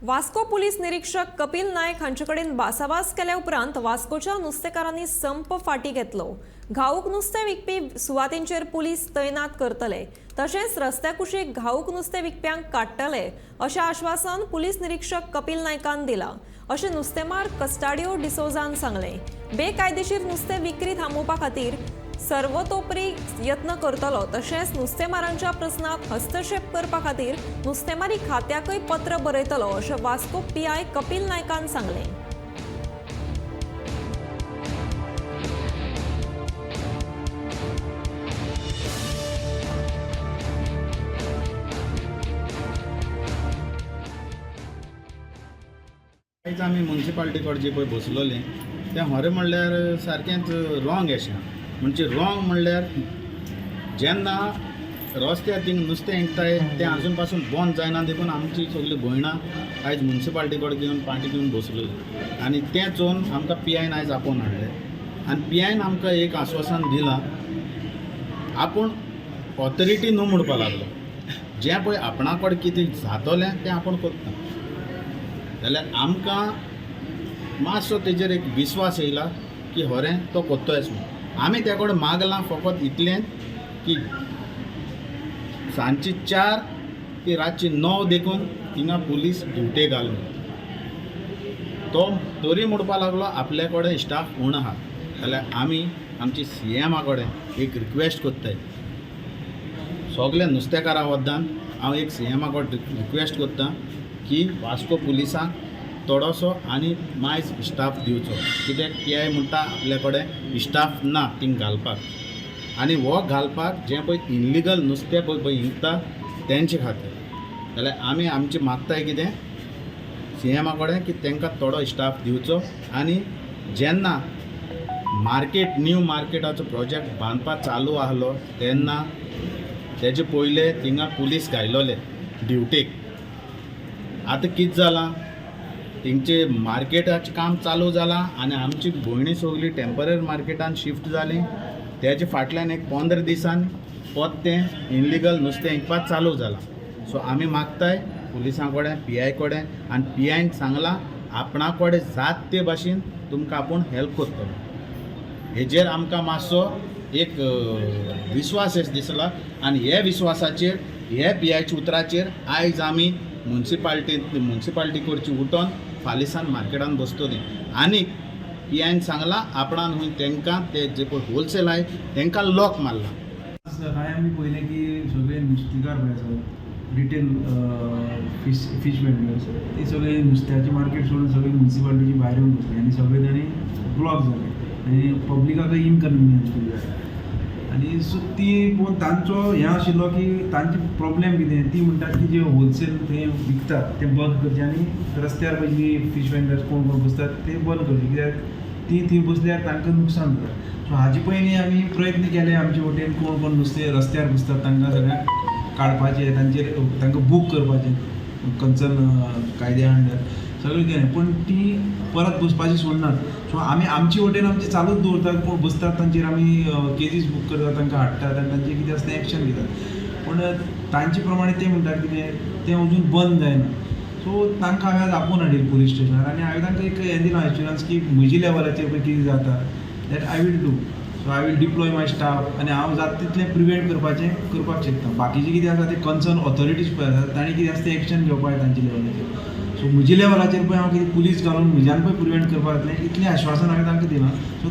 Vasco police निरीक्षक कपिल नायक हांचे कडेन भासाभास केल्या उपरांत वास्कोच्या नुस्तेकारांनी संप फाटीं घेतलो. घाऊक नुस्तें विकपी सुवातींचेर पुलीस तैनात करतले, तशेंच रस्त्या कुशीक घाऊक नुस्तें विकप्यांक काडटले अशें आश्वासन पुलीस निरीक्षक कपिल नायकान दिलां, अशें नुस्तेमार कस्टाडियो डिसोजान सांगलें. बेकायदेशीर नुस्तें विक्री थांबोवपा खातीर सर्वतोपरी यत्न करतलो, तशेंच नुस्तेमारांच्या प्रस्नात हस्तक्षेप करपा खातीर नुस्तेमारी खात्याकय पत्र बरयतलो अशें वास्को पीआय कपिल नायकान सांगलें. आयज आमी मुन्सिपाल्टी कडेन जे पळय बसलोले तें खरें म्हणल्यार सारकेंच रॉंग अशें. म्हणजे रॉंग म्हणल्यार जेन्ना रस्त्यार थिंग नुस्तें विकताय तें आजून पासून बंद जायना, देखून आमची सगळीं भयणां आयज मुन्सिपाल्टी कडेन घेवन पार्टी घेवन बसलेली आनी तें चोवन आमकां पी आयन आयज आपोवन हाडलें आनी पी आयन आमकां एक आस्वासन दिलां. आपूण ऑथॉरिटी न्हू म्हणपा लागलो, जें पळय आपणा कडेन कितें जातलें तें आपूण करता. जाल्यार आमकां मातसो तेजेर एक विस्वास येयला की खरें तो कोत्तोयच म्हूण. आमी त्या कडेन मागलां फकत इतलें की सांजची 4 ती रातची 9 देखून थिंगा पुलीस ड्युटे घाल म्हूण. तो तरी म्हणपा लागलो आपल्या कडेन स्टाफ उणो आहा. जाल्यार आमी आमची सी एमा कडेन एक रिक्वेस्ट कोत्ताय, सगल्या नुस्तेकारां वद्दान हांव एक सी एमा कडेन रिक्वेस्ट करता की वास्को पुलिसांक थोडोसो आनी मायज स्टाफ दिवचो, कित्याक पी I म्हणटा आपल्या कडेन स्टाफ ना थिंग घालपाक आनी हो घालपाक जें पळय इनलिगल नुस्तें पळय पळय विकता तेंचे खातीर. जाल्यार आमी आमची मागताय कितें सी एमा कडेन की तांकां थोडो स्टाफ दिवचो आनी जेन्ना मार्केट न्यू मार्केटाचो प्रोजेक्ट बांदपाक चालू आहलो तेन्ना तेजे पयले थिंगा पुलीस घायलोले ड्युटेक. आतां कितें जालां, तेंचे मार्केटाचें काम चालू जालां आनी आमची भयणी सगळी टेंपररी मार्केटान शिफ्ट जाली. तेजे फाटल्यान एक 15 दिसान परतें इनलिगल नुस्तें विकपाक चालू जालां. सो आमी मागताय पुलिसां कडेन, पी I कडेन, आनी पी आयन सांगलां आपणा कडेन जात ते भाशेन तुमकां आपूण हेल्प करतलो. हेजेर आमकां मातसो एक विस्वास एस दिसला आनी हे विस्वासाचेर, हे पी आयच्या उतराचेर आयज आमी मुन्सिपाल्टी कडची उठोन फालिसान मार्केटान बसतली. आनी पी आयन सांगलां आपणान हूंय तांकां ते जे पळय होलसेल आहाय तांकां लॉक मारला. सकाळी आमी पळयलें की सगळे नुस्तेकार पळय आसात, रिटेल फीश वेंडर्स, ते सगळे नुस्त्याची मार्केट सोडून सगळे मुन्सिपालिटीची भायर येवन बसले आनी सगळे तांणी ब्लॉक जाले आनी पब्लिकाकय इनकन्विनियन्स फील जालें. आनी सो ती पळोवन तांचो हें आशिल्लो की तांचे प्रॉब्लेम कितें, ती म्हणटात की जे होलसेल थंय विकतात तें बंद करचें आनी रस्त्यार पळय जी फीश वेंडर्स कोण कोण बसतात ते बंद करचे, कित्याक ती थंय बसल्यार तांकां नुकसान जाता. सो हाजे पयलीं आमी प्रयत्न केले आमचे वटेन कोण कोण नुस्तें रस्त्यार बसतात तांकां सगळ्यांक काडपाचें, तांचेर तांकां बूक करपाचें कन्सर्न कायद्या अंडर सगळें केलें, पूण ती परत बसपाची सोडनात. सो आमी आमचे वटेन आमची चालूच दवरतात, कोण बसतात तांचेर आमी केजीस बूक करतात, तांकां हाडटात आनी तांचेर कितें आसता तें एक्शन घेतात. पूण तांचे प्रमाणे ते म्हणटात कितें तें अजून बंद जायना. सो तांकां हांवें आज आपोवन हाडिल्लें पुलीस स्टेशनार आनी हांवें तांकां एक हें दिलां एश्युरन्स की म्हजी लेवलाचेर पळय कितें जाता that I will do. So I will deploy my staff आनी हांव जाता तितलें प्रिवेंट करपाचें करपाक शकता. बाकीचें कितें आसा तें कन्सर्न ऑथॉरिटीज पळय आसा तांणी कितें आसा तें एक्शन घेवपाक जाय तांच्या लेवलाचेर. सो म्हज्या लेवलाचेर पळय हांव कितें पुलीस घालून म्हज्यान पळय प्रिवेंट करपाक जातलें इतलें आश्वासन हांवें तांकां दिलां. सो